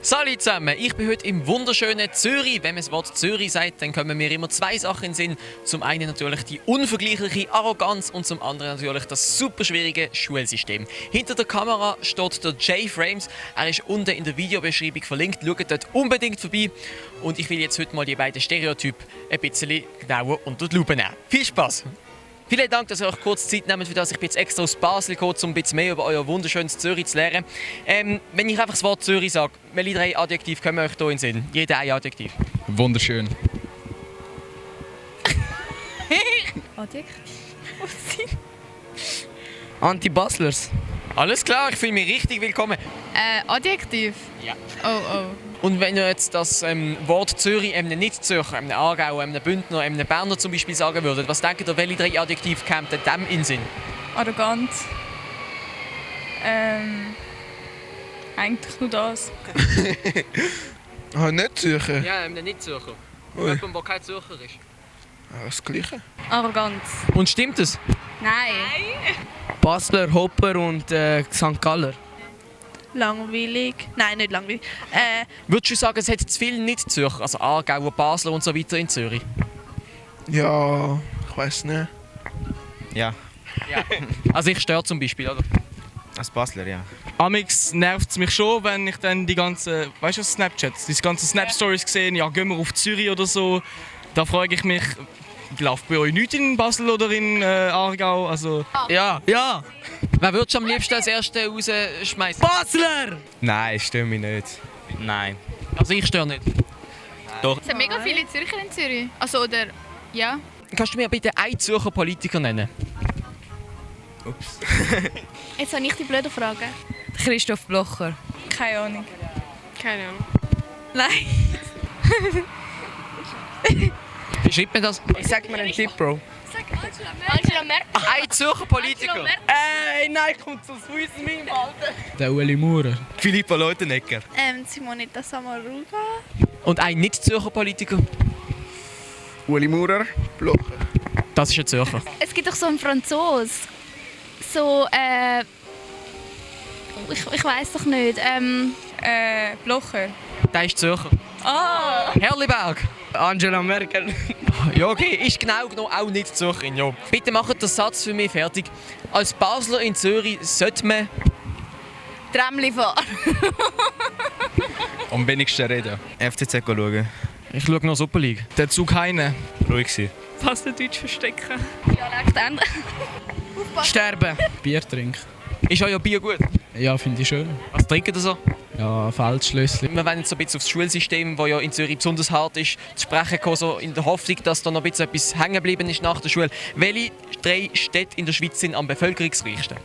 Salut zusammen, ich bin heute im wunderschönen Zürich. Wenn man das Wort Zürich sagt, dann kommen mir immer zwei Sachen in den Sinn. Zum einen natürlich die unvergleichliche Arroganz und zum anderen natürlich das super schwierige Schulsystem. Hinter der Kamera steht der Jay Frames. Er ist unten in der Videobeschreibung verlinkt. Schaut dort unbedingt vorbei. Und ich will jetzt heute mal die beiden Stereotypen ein bisschen genauer unter die Lupe nehmen. Viel Spaß! Vielen Dank, dass ihr euch kurz Zeit nehmt für das. Ich bin jetzt extra aus Basel gekommen, um ein bisschen mehr über euer wunderschönes Zürich zu lernen. Wenn ich einfach das Wort Zürich sage, welche drei Adjektive kommen euch hier in den Sinn? Jeder ein Adjektiv. Wunderschön. Adjektiv? Anti-Baslers. Alles klar, ich fühle mich richtig willkommen. Adjektiv? Ja. Oh. Und wenn ihr jetzt das Wort Zürich einem Nicht-Zürcher, einem Aargauer, einem Bündner, einem Berner zum Beispiel sagen würdet, was denkt ihr, welche drei Adjektive kämen dem in den Sinn? Arrogant. Eigentlich nur das. Nicht Zürcher. Ja, einem Nicht-Zürcher. Ui. Jemand, der kein Zürcher ist. Das Gleiche. Arroganz. Und stimmt es? Nein. Basler, Hopper und St. Galler. Langweilig. Nein, nicht langweilig. Würdest du sagen, es hat zu viele Nicht-Zürcher, also Aargauer, Basler und so weiter in Zürich? Ja, ich weiß nicht. Ja, Also ich störe zum Beispiel, oder? als Basler, ja. Amix nervt es mich schon, wenn ich dann die ganzen, weißt du, Snapchats, die ganzen Snap-Stories sehe, ja, gehen wir auf Zürich oder so. Da frage ich mich, läuft bei euch nichts in Basel oder in Aargau? Also, ja. Wer würdest du am liebsten als Erster rausschmeißen? Basler! Nein, stimmt mich nicht. Nein. Also ich störe nicht. Es sind mega viele Zürcher in Zürich. Also, oder, ja. Kannst du mir bitte einen Zürcher Politiker nennen? Ups. Jetzt habe ich die blöde Frage. Christoph Blocher. Keine Ahnung. Keine Ahnung. Nein. Wie schreibt man das? Ich sag mir einen Tipp, Bro. Angela Merkel. Ein Zürcher Politiker! Ey, nein, kommt zu Swiss Meme, Alter. Der Ueli Maurer. Philippa Leutenegger. Simonetta Samaruga. Und ein Nicht-Zürcher Politiker? Ueli Maurer, Blocher. Das ist ein Zürcher. Es gibt doch so einen Franzos. So, ich weiß doch nicht. Blocher. Der ist Zürcher. Ah! Herliberg! Angela Merkel. Ja, okay, ist genau genommen auch nicht Zürcherin, ja. Bitte macht den Satz für mich fertig. Als Basler in Zürich sollte man... Tramli fahren. Am wenigsten reden. FCZ schauen. Ich schaue noch Super League. Der Zug Heine. Ruhig sein. Deutsch verstecken. Dialekt ändern. Sterben. Bier trinken. Ist euer Bier gut? Ja, finde ich schön. Was trinkt ihr so? Ja, Feldschlössli. Wir wollen jetzt so ein bisschen auf das Schulsystem, das ja in Zürich besonders hart ist, zu sprechen kommen, so in der Hoffnung, dass da noch ein bisschen etwas hängen geblieben ist nach der Schule. Welche drei Städte in der Schweiz sind am bevölkerungsreichsten?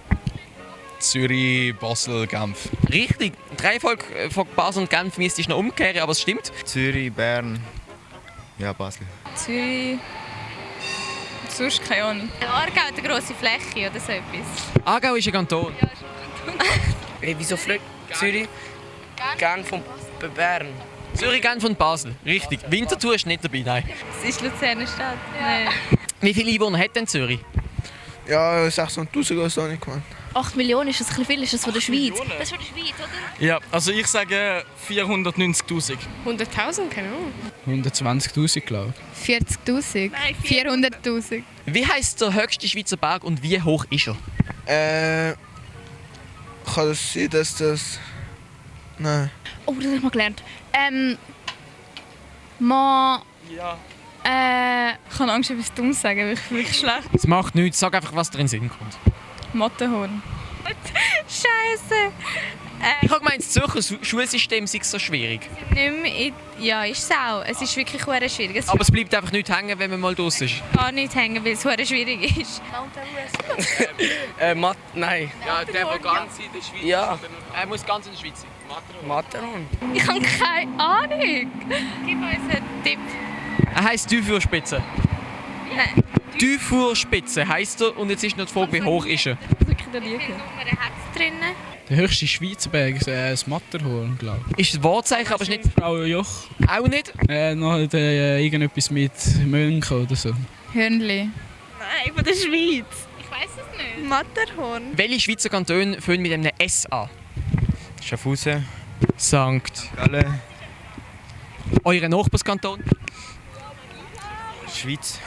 Zürich, Basel, Genf. Richtig. Die Reihenfolge von Basel und Genf müsste ich noch umkehren, aber es stimmt. Zürich, Bern. Ja, Basel. Zürich. Sonst keine Ahnung. Aargau hat eine grosse Fläche oder so etwas. Aargau ist ein Kanton. Ey, wieso fragt Zürich? Genf von Bern. Zürich, Genf und Basel. Richtig. Winterthur ist nicht dabei, nein. Es ist Luzerner Stadt. Nein. Wie viele Einwohner hat denn Zürich? Ja, 600'000 oder so, nicht gemeint. 8 Millionen, ist das ein bisschen viel? Ist das von der Schweiz? Das ist von der Schweiz, oder? Ja, also ich sage 490'000. 100'000? Keine Ahnung. 120'000, glaube ich. 40'000. Nein, 400'000. Wie heisst der höchste Schweizer Berg und wie hoch ist er? Kann es sein, dass das... Nein. Oh, das habe ich mal gelernt. Man... Ja. Ich habe Angst, etwas Dummes sagen, weil ich fühle mich schlecht. Es macht nichts, sag einfach, was dir in den Sinn kommt. Matterhorn. Scheiße. Ich habe gemeint, das Zürcher Schulsystem sei so schwierig. Nicht mehr ja, ist es auch. Es ist wirklich sehr schwierig. Es Aber es bleibt einfach nicht hängen, wenn man mal draus ist. gar nicht hängen, weil es sehr schwierig ist. Nein. Ja, der ganz in der Schweiz. Ja. Er muss ganz in der Schweiz sein. Matterhorn. Ich habe keine Ahnung. Gib uns einen Tipp. Er heisst Dufourspitze. Nein. Dufourspitze heisst er und jetzt ist noch die Frage, wie hoch ist er? Wirklich da liegen. Wie viele Nummern hat es drinnen? Der höchste Schweizer Berg ist das Matterhorn, glaube Ist ein Wortzeichen, aber ist nicht... ich. Frau Joch. Auch nicht? Noch irgendetwas mit Mönchen oder so. Hörnli. Nein, von der Schweiz. Ich weiß es nicht. Matterhorn. Welche Schweizer Kantone fangen mit einem S an? Schaffhausen, Sankt. Gallen. Euer Nachbarskanton? Schweiz.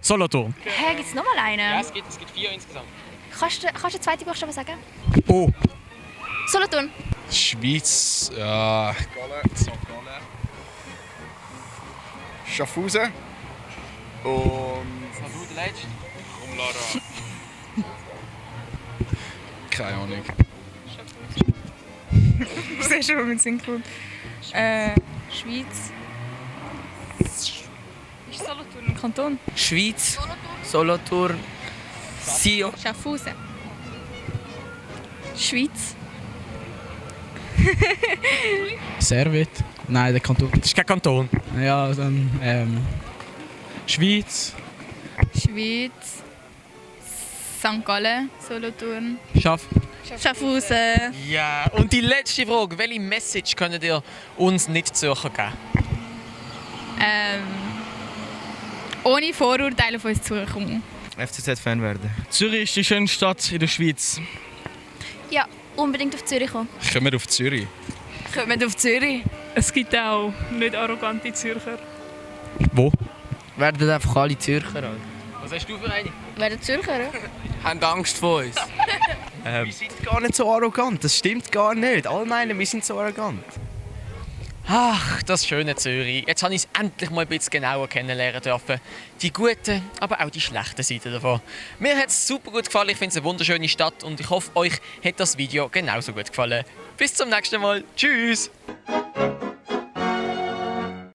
Solothurn. Hä, gibt es nochmal einen? es gibt 4 insgesamt. Kannst du den zweiten Buchstaben sagen? Oh. Solothurn. Schweiz. Ja. Schaffhausen. Und Was du der Letzte? Keine Ahnung. Sehr schon mit Sinn kommt. Schweiz. Ist Solothurn ein Kanton? Schweiz, Solothurn, Sion. Schaffhausen. Schweiz. Servet? Nein, der Kanton. Das ist kein Kanton. Ja, dann Schweiz. Schweiz. St. Gallen. Solothurn. Schaff. Schaffhausen. Ja. Und die letzte Frage. Welche Message könnt ihr uns nicht Zürcher geben? Ohne Vorurteile auf uns zukommen. FCZ-Fan werden. Zürich ist die schönste Stadt in der Schweiz. Ja, unbedingt auf Zürich kommen. Kommen wir auf Zürich. Kommt auf Zürich. Es gibt auch nicht arrogante Zürcher. Wo? Werden einfach alle Zürcher. Alter. Was hast du für eine? Werden Zürcher, ja? Haben Angst vor uns. Wir sind gar nicht so arrogant. Das stimmt gar nicht. Alle meinen, wir sind so arrogant. Ach, das schöne Zürich. Jetzt habe ich es endlich mal ein bisschen genauer kennenlernen dürfen. Die guten, aber auch die schlechten Seiten davon. Mir hat es super gut gefallen. Ich finde es eine wunderschöne Stadt und ich hoffe, euch hat das Video genauso gut gefallen. Bis zum nächsten Mal. Tschüss!